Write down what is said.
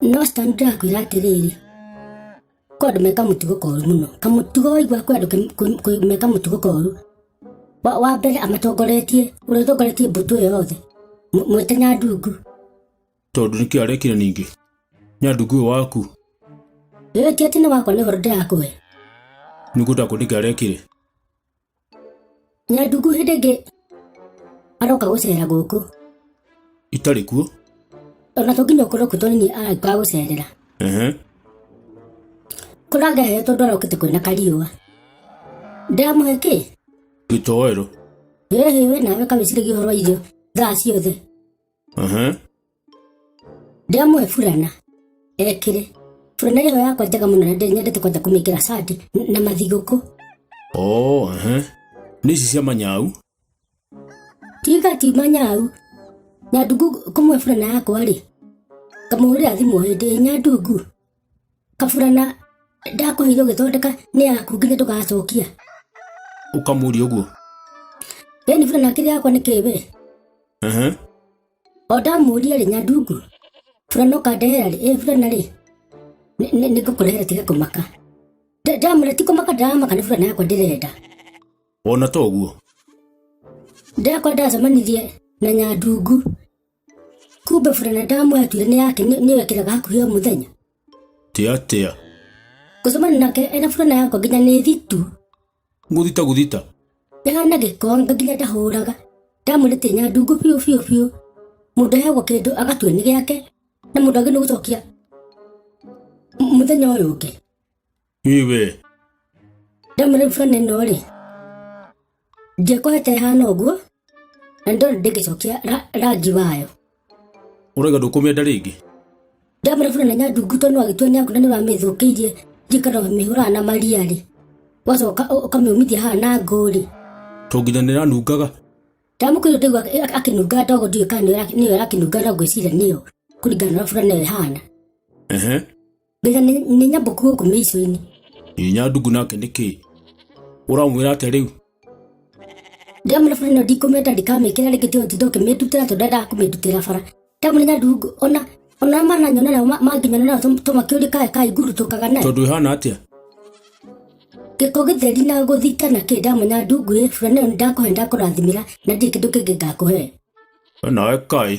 No Stan, ndĩrakwĩra atĩrĩrĩ, kwĩ andũ me kamũtugo koru mũno, kamũtugo waigua kwĩ andũ me kamũtugo koru. Wa mbere amatongoretie, ũrĩa ũtongoretie mbũtũ ĩyo yothe, mwĩte Nyandungu. Tondũ nĩkĩ arekire ningĩ? Nyandungu ũyũ waku? Ĩĩ, ti atĩ nĩ wakwa, nĩ ũhoro ndĩrakũhe. Nĩguo ndakwĩra nĩkĩ arekire. Nyandungu hĩndĩ ĩngĩ aroka gũcera gũkũ. Itarĩ kuo? Ona to nginya ũkorwo kuo, tondũ nĩ niĩ aragĩũka gũcerera. Kũrĩa ngaheo, tondũ arokĩte kwĩna kariũa. Ndĩramũhe kĩ? Gĩtoero. Ĩhĩ, we nawe kawĩciragia ũhoro wa irio thaa ciothe. Ndĩramũhe burana ekĩre. Burana ĩyo yakwa njega mũno na nyendete kwanja kũmĩkĩra candi na mathigũkũ. Oh, ehe. Nĩ ici cia manyau? Tiga ti manyau. Nyandungu kũmũhe burana yakwa rĩ, ngamũhũrĩra thimũ hĩndĩ ĩ, "Nyandungu, kaburana ndakũheire ũgĩthondeka nĩ yaku nginya ndũgacokia?" Ũkamũria ũguo? Ĩni, burana kĩrĩa yakwa nĩ kĩĩ we? O ndamũria rĩ, "Nyandungu, burana ũkandehera rĩ?" "Ĩ, burana rĩ, nĩ ngũkũrehera, tiga kũmaka." Ndamwĩra ti kũmaka ndĩramaka, nĩ burana yakwa ndĩrenda. Ona to ũguo. Ndakwa ndacemanirie na Nyandungu, kumbe burana ndamũhe atuire nĩ yake nĩyo ĩkĩraga hakuhĩ o mũthenya. Ti atĩa? Gũcemania nake ena burana yakwa nginya nĩ thitu. Gũthita gũthita. Ĩhana gĩkongo nginya ndahũraga. Ndamwĩrĩte Nyandungu biũ biũ biũ, mũndũ aheagwo kĩndũ agatua nĩ gĩake, na mũndũ agĩrĩirwo gũcokia mũthenya ũyũ ũngĩ. Iwe. Ndamwĩra burana ĩno rĩ, ndiekũhete ĩhana ũguo, na ndona ndĩngĩcokia rangi wayo. Ũrauga ndũkũmĩenda rĩngĩ? Ndamwĩra burana Nyandungu, tondũ agĩtua nĩ yaku na nĩ ũramĩthũkĩirie, njikara ũmĩhũraga na maria rĩ, wacoka ũkamĩũmithia haha na ngũ rĩ. To nginya nĩ ĩranungaga. Ndamũkĩire ndaigua akĩnunga ndogo, ndiũĩ kana nĩyo ĩrakĩnunga, no ngwĩciria nĩyo kũringana na ũrĩa burana ĩyo ĩhana. Nginya nĩ nyambũku gũkũ mĩico-inĩ. Ĩ Nyandungu nake nĩkĩ? Ũramwĩra atĩa rĩu? Ndamwĩra burana ĩno ndikũmĩenda, ndikamĩkĩra rĩngĩ, tiga ũtinde ũkĩmĩndutĩra, tondũ ndendaga kũmĩndutĩra bara. Ndamwĩra Nyandungu, ona maranyona nao mangĩnyona nao tũmakĩũrie kaĩ ngurutũkaga nayo. Tondũ ĩhana atĩa? Gĩko gĩtheri na gũthita na kĩ. Ndamwĩra Nyandungu, ĩ burana ĩyo ndakũhe, ndakũrathimĩra na ndirĩ kĩndũ kĩngĩ ngakũhe. We nawe kaĩ.